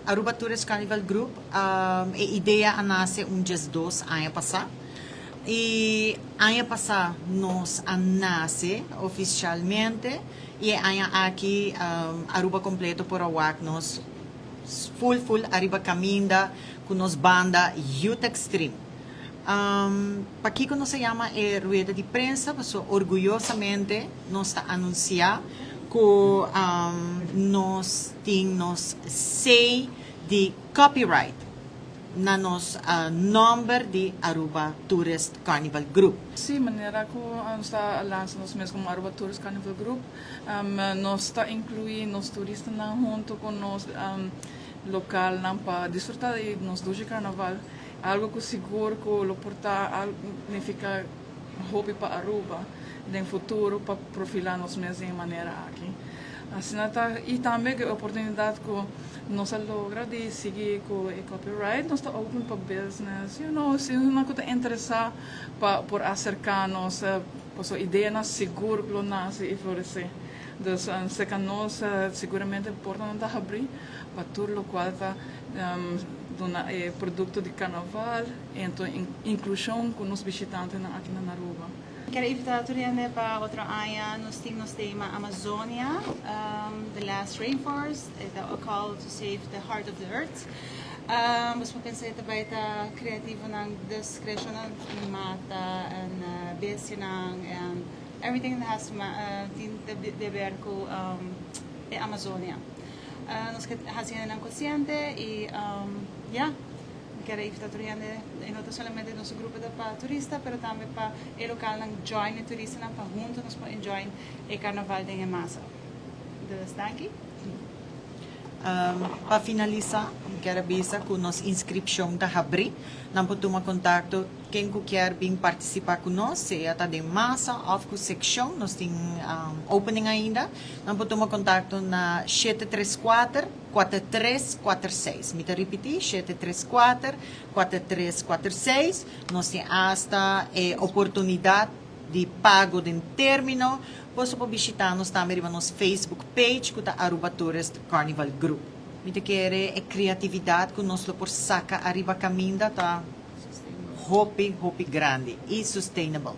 Aruba Tourist Carnival Group, e idea a nace un 12 aña pasa. Y aña pasa nos a nace oficialmente y aña aki Aruba completo por a wak nos full full ariba caminda cu nos banda Youth Extreme. Pakico nos a yama e rueda di prensa? Paso orguyosamente nos ta anuncia cu nos tin nos C di copyright na nos nomber di Aruba Tourist Carnival Group. Si, manera cu nos ta lansa nos mes como Aruba Tourist Carnival Group, nos ta inclui nos turistanan hunto cu nos localnan pa disfruta di nos dushi carnaval. Algo cu sigur cu lo por ta significa hopi pa Aruba den futuro pa profila nos mes di manera aki. Asina ta, y tambe e oportunidad cu nos a logra di sigui cu e copyright, nos ta open pa business, si un ta interesa pa por acerca nos, pa ideanan sigur lo nace y florece. Dus cerca nos seguramente portanan ta habri pa tur locual ta duna producto di carnaval, anto inclusion cu nos bishitantenan aki na Aruba. Kier invita tur pa otro aña, nos tin nos tema Amazonia, The Last Rainforest, a call to save the heart of the earth. Bo por pensa tambe ta creativo nan description di mata and bestianan and everything that has tin di haber cu e Amazonia. Nos kier haci nan consciente y yeah, kier invita tur y no solamente nos grupo pa turista, pero tambe pa e localnan join e turistanan pa hunto nos por enjoy e carnaval den masa. Dus danki. Pa finalisa, kier avisa cu nos inscripcion ta habri. Nan por tuma contacto ken cu kier bin participa cu nos, sea ta den masa of cu seccion, nos tin opening ainda. Nan por tuma contacto na 734 4346. Mi ta ripiti, 734 4346. Nos tin hasta oportunidad di pago den termino. Bo por bishita nos tambe riba nos Facebook page, cu ta Aruba Tourist Carnival Group. Mi ta kere e creatividad cu nos por saca ariba caminda ta hopi, hopi grandi y sustainable.